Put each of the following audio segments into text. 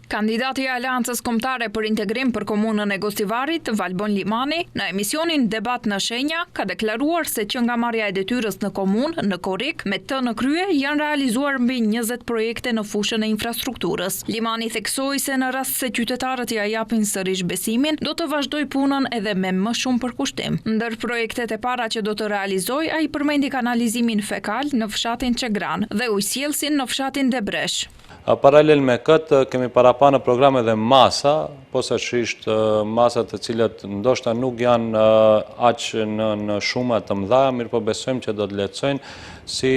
Kandidati i Aleancës Kombëtare për Integrim për Komunën e Gostivarit, Valbon Limani, në emisionin Debat në Shenja, ka deklaruar se që nga marrja e detyrës në komunë, në korrik, me të në krye, janë realizuar mbi 20 projekte në fushën e infrastrukturës. Limani theksoi se në rast se qytetarët ia japin sërish besimin, do të vazhdojë punën edhe me më shumë përkushtim. Ndër projektet e para që do të realizojë, ai përmendi kanalizimin fekal në fshatin Çegran dhe ujësjellësin në fshatin Debresh. Paralel me këtë, kemi parapa në program edhe masa, posaçërisht masa të cilat ndoshta nuk janë aq në në shuma të mëdha, mirëpo besojmë që do të lehtësojnë, si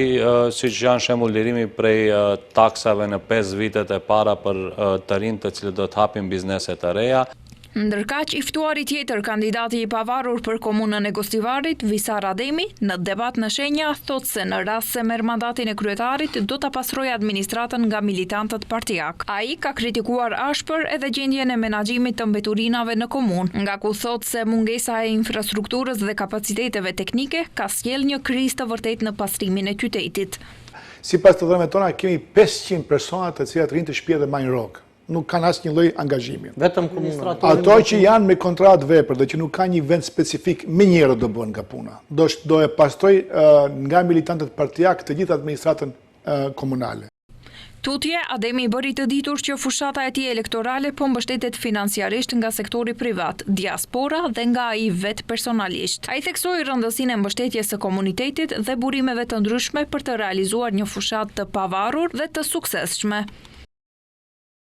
siç janë shembull lirimi prej taksave në 5 vitet e para për të rinjtë të cilët do të hapin biznese të reja. Ndërkaq, i ftuari tjetër, kandidati i pavarur për Komunën e Gostivarit, Visar Ademi, në Debat në Shenja, thotë se në rast se merr mandatin e kryetarit, do ta pastrojë administratën nga militantët partiakë. Ai ka kritikuar ashpër edhe gjendjen e menaxhimit të mbeturinave në komunë, nga ku thotë se mungesa e infrastrukturës dhe kapaciteteve teknike ka sjellë një krizë të vërtetë në pastrimin e qytetit. Sipas të dhënave tona, kemi 500 persona të cilat rrinë te shpia dhe marrin rrogë. Nuk kanë asnjë lloj angazhimi. Vetëm komunat. Ato që janë me kontratë vepër dhe që nuk kanë një vend specifik, menjëherë do bëhen nga puna. Do do e pastroj nga militantët partiak të gjithë administratën komunale. Tutje, Ademi bëri të ditur që fushata e tij elektorale po mbështetet financiarisht nga sektori privat, diaspora dhe nga ai vetë personalisht. Ai theksoi rëndësinë e mbështetjes së komunitetit dhe burimeve të ndryshme për të realizuar një fushatë të pavarur dhe të suksesshme.